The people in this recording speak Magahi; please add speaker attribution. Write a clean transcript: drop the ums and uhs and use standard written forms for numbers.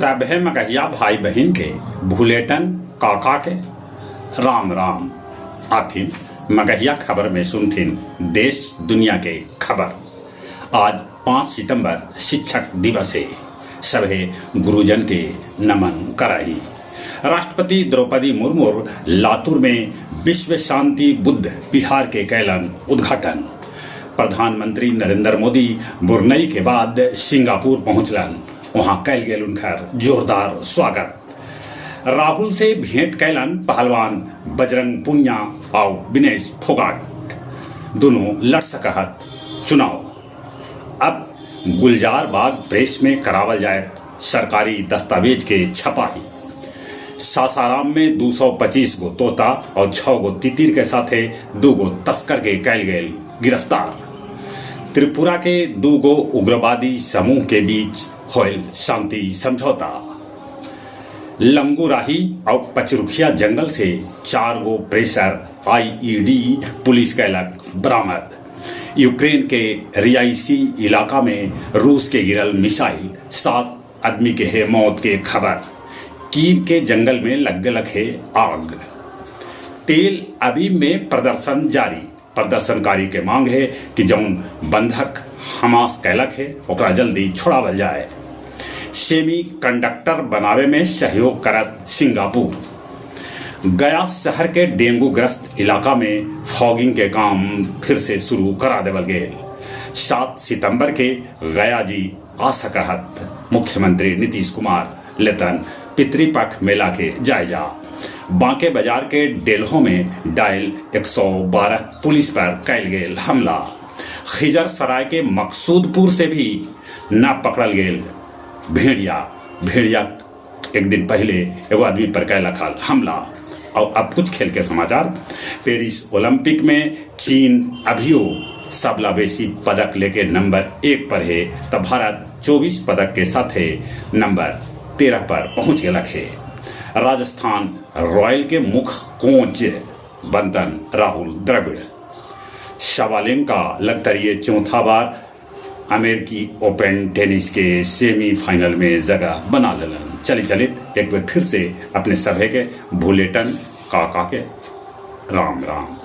Speaker 1: सभे मगहिया भाई बहिन के भुलेटन काका के राम राम। आथिन मगहिया खबर में सुनथिन देश दुनिया के खबर। आज 5 सितंबर शिक्षक दिवस हे। सभे गुरुजन के नमन करही। राष्ट्रपति द्रौपदी मुर्मू लातूर में विश्व शांति बुद्ध विहार के कैलन उद्घाटन। प्रधानमंत्री नरेंद्र मोदी ब्रुनेई के बाद सिंगापुर पहुंचलन। वहां कैल गेल उनकर जोरदार स्वागत। राहुल से भेंट कैलन पहलवान बजरंग पुनिया आउ विनेश फोगाट। दुनों लड़ सकहत चुनाव। अब गुलजार बाग प्रेस में करावल जाए सरकारी दस्तावेज के छपाई। सासाराम में 225 गो तोता और 6 गो तितिर के साथे 2 गो तस्कर के कैल गेल गिरफ्तार। त्रिपुरा के 2 गो उग्रवादी समूह के बीच होयल शांति समझौता। लंगुराही और पचरुखिया जंगल से 4 गो प्रेशर आईईडी पुलिस कैलक बरामद। यूक्रेन के रियासी इलाका में रूस के गिरल मिसाइल, 7 आदमी के है मौत के खबर। कीव के जंगल में लग गलक है आग। तेल अवीव में प्रदर्शन जारी। प्रदर्शनकारी के मांग है कि जौन बंधक हमास कैलक है ओकरा जल्दी छोड़ावल जाए। सेमी कंडक्टर बनावे में सहयोग करत सिंगापुर। गया शहर के डेंगू ग्रस्त इलाका में फॉगिंग के काम फिर से शुरू करा देवल गेल। 7 सितंबर के गया जी आ सकहत मुख्यमंत्री नीतीश कुमार लेतन पितृपक्ष मेला के जायजा। बांके बाजार के डेल्हो में डायल 112 पुलिस पर कैल गेल हमला। खिजर सराय के मकसूदपुर से भी न पकड़ल गेल भेड़िया। भेड़िया एक दिन पहले एगो आदमी पर कैलक हल हमला। और अब कुछ खेल के समाचार। पेरिस ओलंपिक में चीन अभियो सबला बेसी पदक लेके नंबर 1 पर है, तब भारत 24 पदक के साथ नंबर 13 पर पहुंच गलक है। राजस्थान रॉयल के मुख्य कोच बनतन राहुल द्रविड़। सबालेंका लगतरिये चौथा बार अमेरिकी ओपन टेनिस के सेमीफाइनल में जगह बना लेलन। चली चलित एक बार फिर से अपने सभे के भुलेटन काका के राम राम।